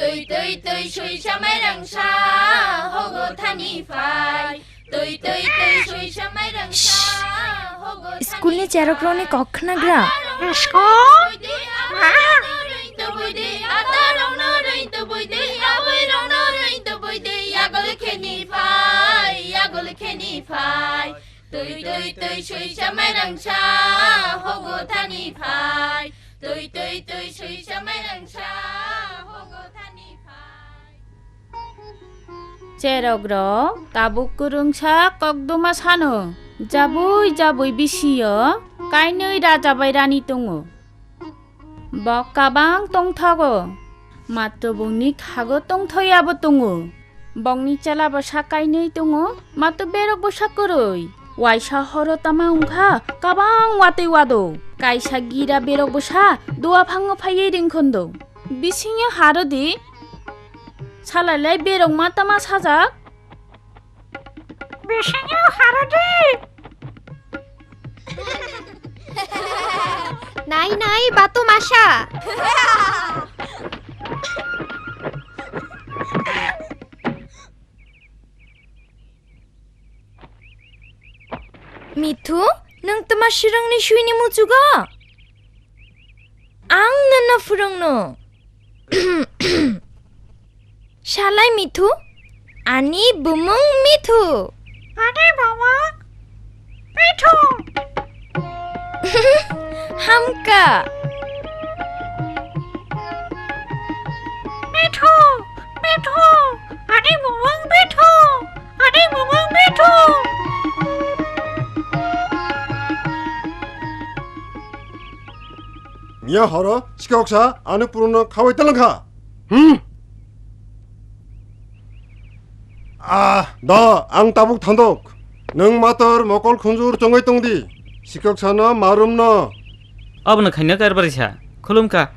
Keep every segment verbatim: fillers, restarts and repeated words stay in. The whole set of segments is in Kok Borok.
Twi twi twi sui samai rangsa, hogo thani phai. Twi twi twi sui samai rangsa, hogo thani phai. School ni cherok rokni kok khnagra. School? Ma? Tubui di, atarokno rwi tubui di, abuirokno rwi tubui di, yagul kheni phai, yagul kheni phai. Twi twi twi sui samai rangsa, hogo thani phai. Twi twi twi sui samai rangsa, hogo thani phai. Cherok rok tabuk kwrwngsa kokduma sano, jabui jabui bisiyo kainwi rajabai rani tongo. Bok kabang tongthogo, matwbungni khago tongthoyabo tongo. Bokni chela bwsa kainwi tongo, matwberok bwsa kwrwi. Waisa horo tama wngkha kabang watwi wado. Kaisa gira berok bwsa duwa phango phaiwi ringkhondo. Bisingyo harodi, salailai berok ma tama sajak. Bisingyo harodi. Nai nai batu masa. Mithu, nwng tma swrwngni suini muchugo? Ang nono phwrwngno. Salai Mithu, ani bumung Mithu. Ani bumung Mithu. Hamka. Mithu, Mithu, ani bumung Mithu, ani bumung Mithu. Miya horo sikoksa ani purunno khawi talangkha. Hmm. Ah, da, ang tabuk thandok. Nwng mator mokol khunjur chongwi tongdi. Sikoksano marumno. Abono khaina kar barisa. Khulumkha.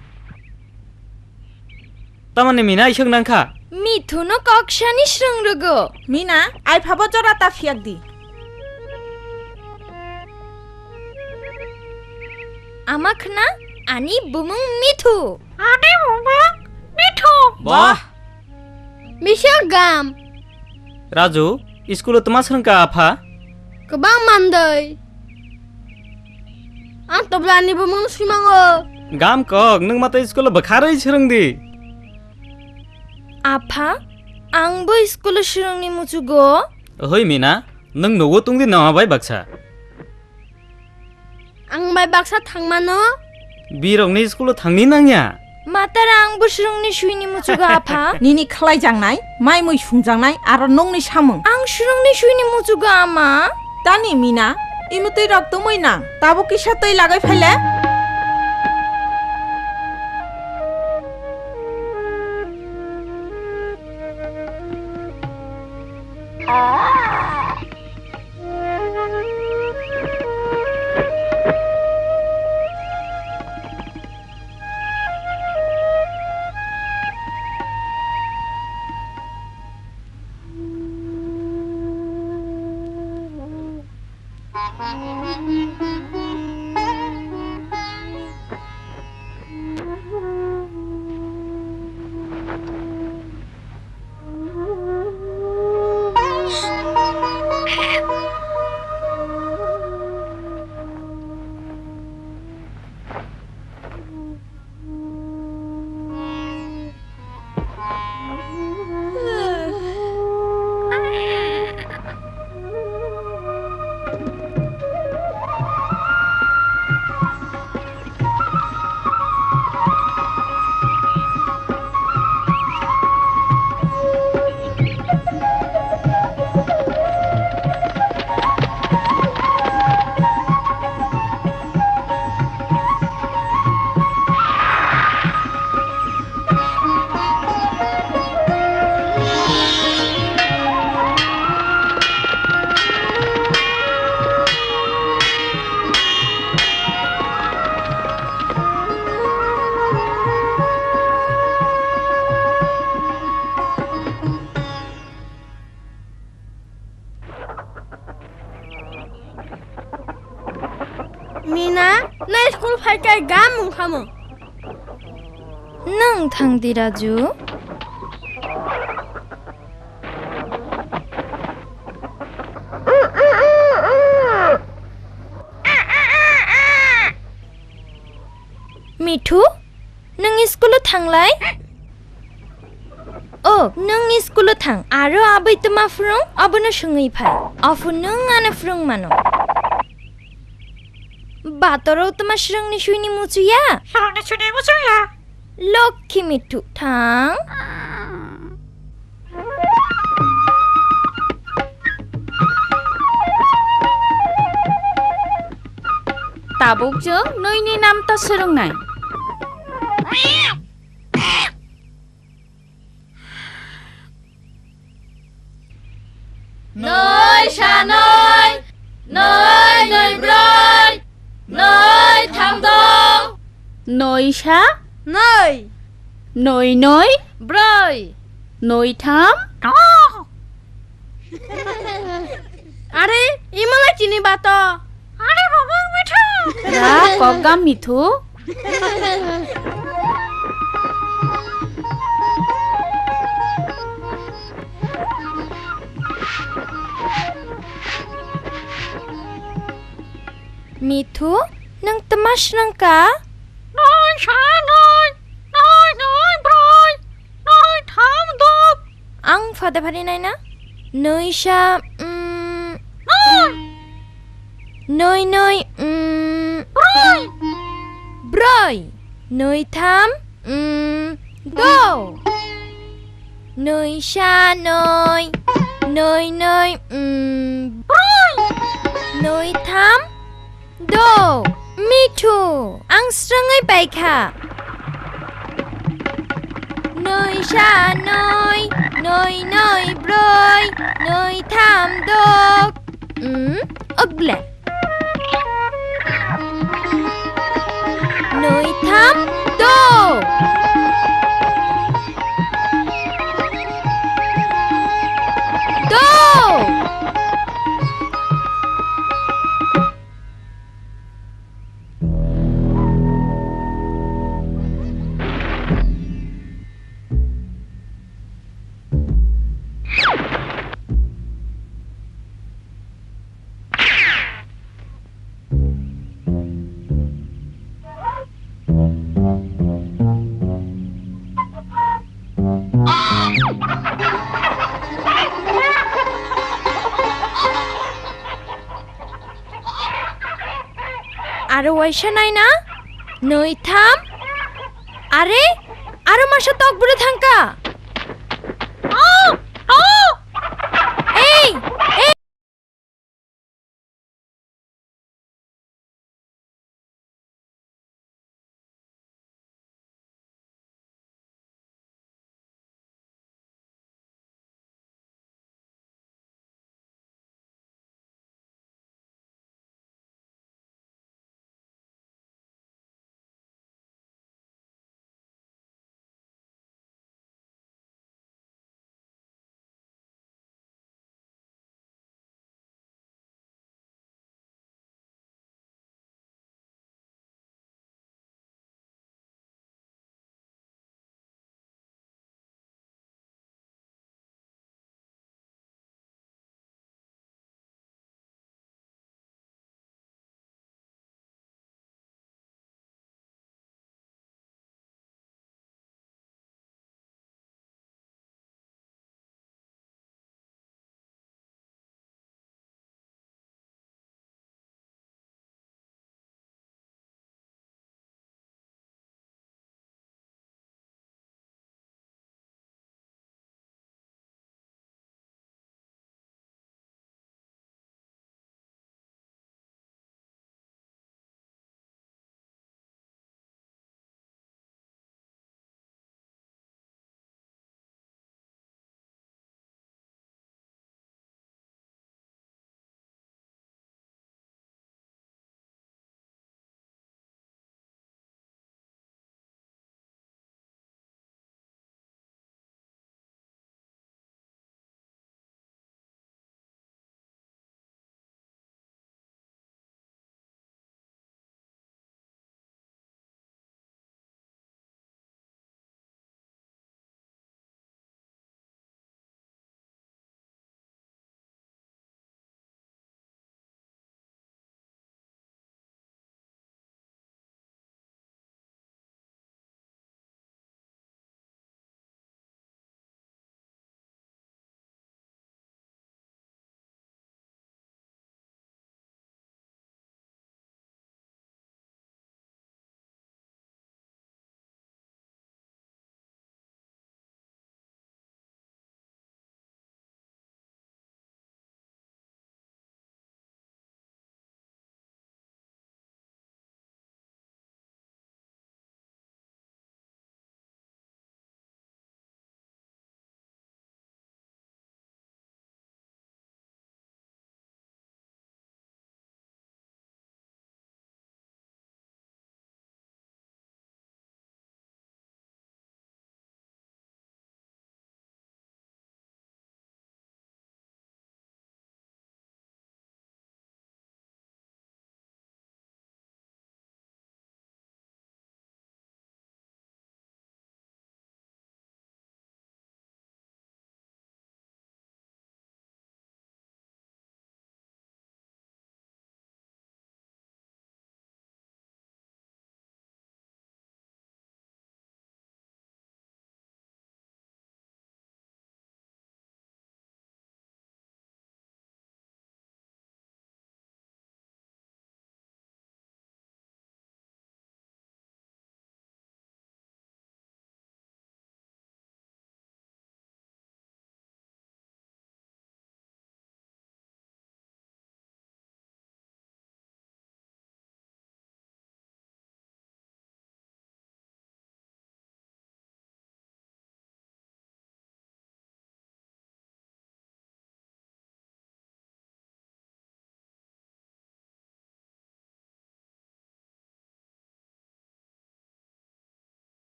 Tamani Mina isuk nangkha. Mithuno koksani swrwng rwgo. Mina, ai phabo jora ta phiyak di. Ama khna ani bumung Mithu. Ani bumung Mithu. Bah. Misa gam. Raju, iskulo tma swrwngkha apha? Kwbang mandai. Ang toblani bumung simango. Gam kok, nwng mata iskulo bwkharwi swrwngdi. Apha, angbo iskulo swrwngni muchugo. Ohoi Mina, nwng nogo tongdi nama bai baksa. Ang bai baksa thangmano. Birokni iskulo thangni nangya. Matara ang bwswrwngni suini muchugo apha. Nini khlaijaknai, mai mui sungjaknai, aro nokni samung. Ang swrwngni suini muchugo ama. Tani Mina, imutwi rok tumui nang, tabuk kisa twi lagai phaile. Mina, na school phai kai gam mung khamo. Nwng thang di, Raju. Mithu, nwng school-o thanglai? O, nwng school-o thang, aro abwi tma phrwng, abono swngwi phai. Aphuru nwng ano phrwng mano. Batoro tma swrwngni suini muchuya? Swrwngni suini muchuya. Lokhi Mithu, thang. Tabuk chwng nwini namta swrwngnai. Noi sa noi, noi noi broi, noi tham do. Noi sa? Noi. Noi noi? Broi. Noi tham? Are, imalai chini bato. Are, baba, mithu. Ra, kok gam mithu. Mithu, nwng tma swnang ka? Noi sa noi, noi noi broi, noi tham dok. Ang phada phari nai na? Noi sa, mm, noi noi, mm, broi. Broi. Noi tham, mm, do. Noi sa noi, noi noi, mm, broi. Noi tham, do. Mithu, ang srwngwi pai kha. Noi sa noi, noi noi broi, noi tham do. Mm, ogle. Noi tham do. Do. Aro waisa naina? Noi tham? Are, aro masa tokbwrwi thangkha.